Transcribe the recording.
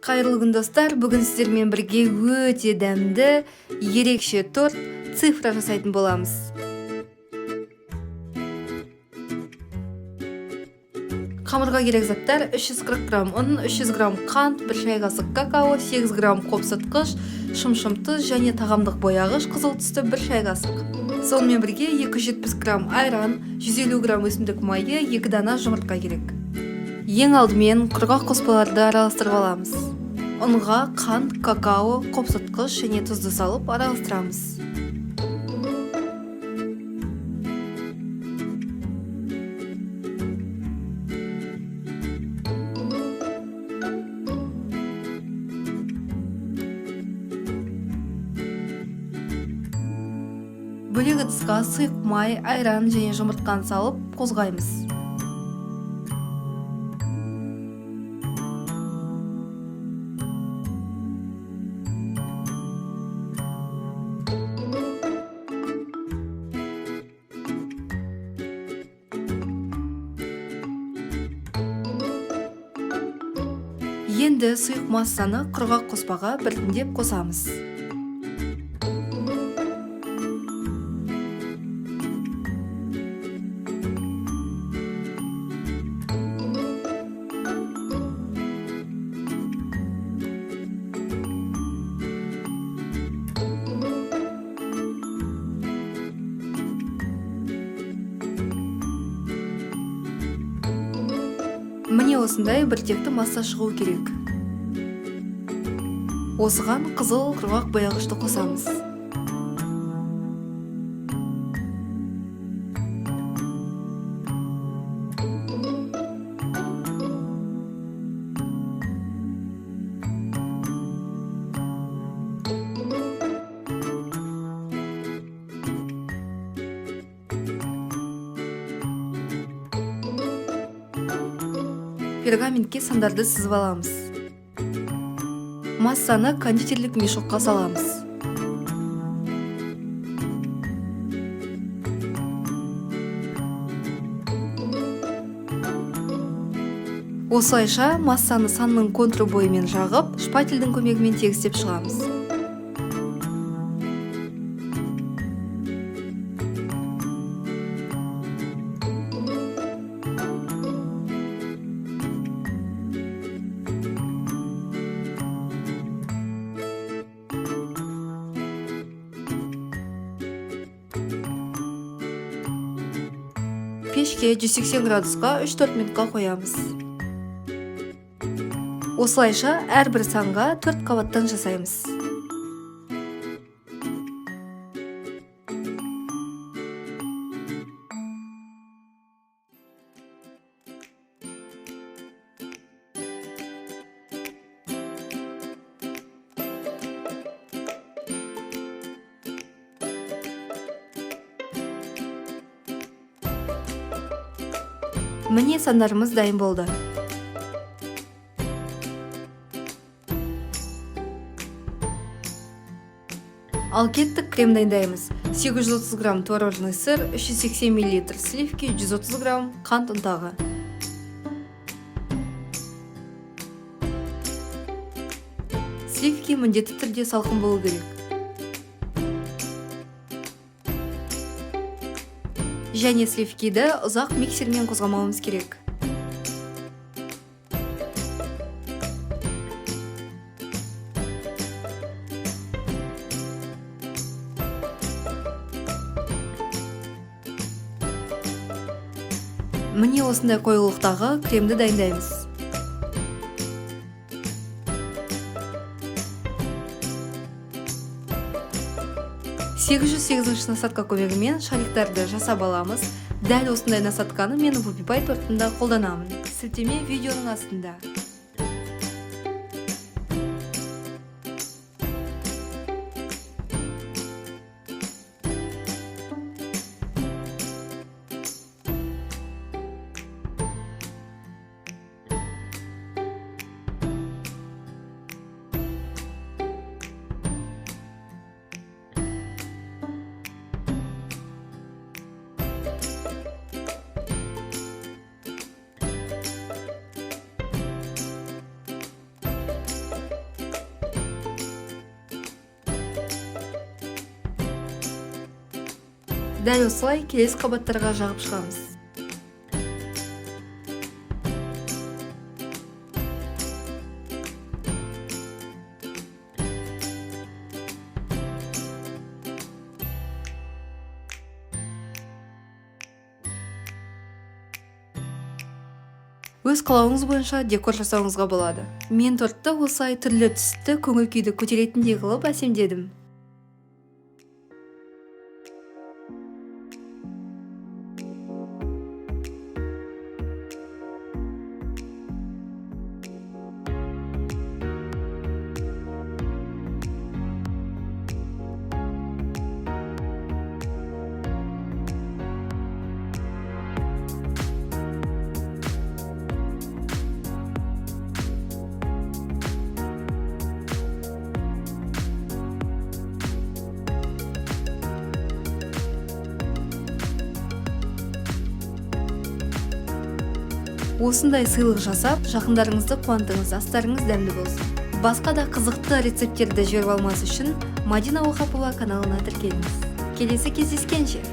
Қайырлы күн, достар! Бүгін сіздермен бірге өте дәмді, ерекше торт цифра жасайтын боламыз. Қамырға керек заттар: 340 грамм ұн, 300 грамм қант, 1 шай қасық какао, 8 грамм қопсытқыш, шым-шым тұз және тағамдық бояғыш қызыл түсті 1 шай қасық. Сонымен бірге 270 грамм айран, 150 грамм өсімдік майы, 2 дана жұмыртқа керек. Ең алдымен құрғақ қоспаларды араластырып аламыз. Ұнға қант, какао, қопсытқыш және тұзды салып араластырамыз. Бөлек ыдысқа сұйық май, айран және жұмыртқаны салып қозғаймыз. Енді сұйық массаны құрғақ қоспаға біртіндеп қосамыз. Міне, осындай біртекті масса шығу керек. Осыған қызыл құрғақ бояғышты қосамыз. Пергаментке сандарды сызып аламыз. Массаны кондитерлік мешокқа саламыз. Осылайша массаны санның контуры бойымен жағып, шпательдің көмегімен тегістеп шығамыз. Пешке 180 градусқа 3-4 минутқа қоямыз. Осылайша әрбір санға 4 қабаттан жасаймыз. Міне, сандарымыз дайын болды. Ал кеттік, крем дайындаймыз. 830 грамм творожный сыр, 380 мл сливки, 130 грамм қант ұнтағы. Сливки міндетті түрде салқын болу керек. Және сливкиді ұзақ миксермен қозғамауымыз керек. Міне, осындай қоюлықтағы кремді дайындаймыз. 808-ші насадка көмегімен шариктарды жасап аламыз. Дәл осындай насадканы мен Вупи Пай тортында қолданамын. Сілтеме видеоның астында. Дәл осылай келесі қабаттарға жағып шығамыз. Өз қалауыңыз бойынша декор жасауыңызға болады. Мен тортты осылай түрлі түсті, көңіл күйді көтеретіндей қылып әсемдедім. Осындай сыйлық жасап, жақындарыңызды қуантыңыз, астарыңыз дәмді болсын. Басқа да қызықты рецепттерді жіберіп алмас үшін Мадина Охапова каналына тіркеліңіз. Келесі кездескенше!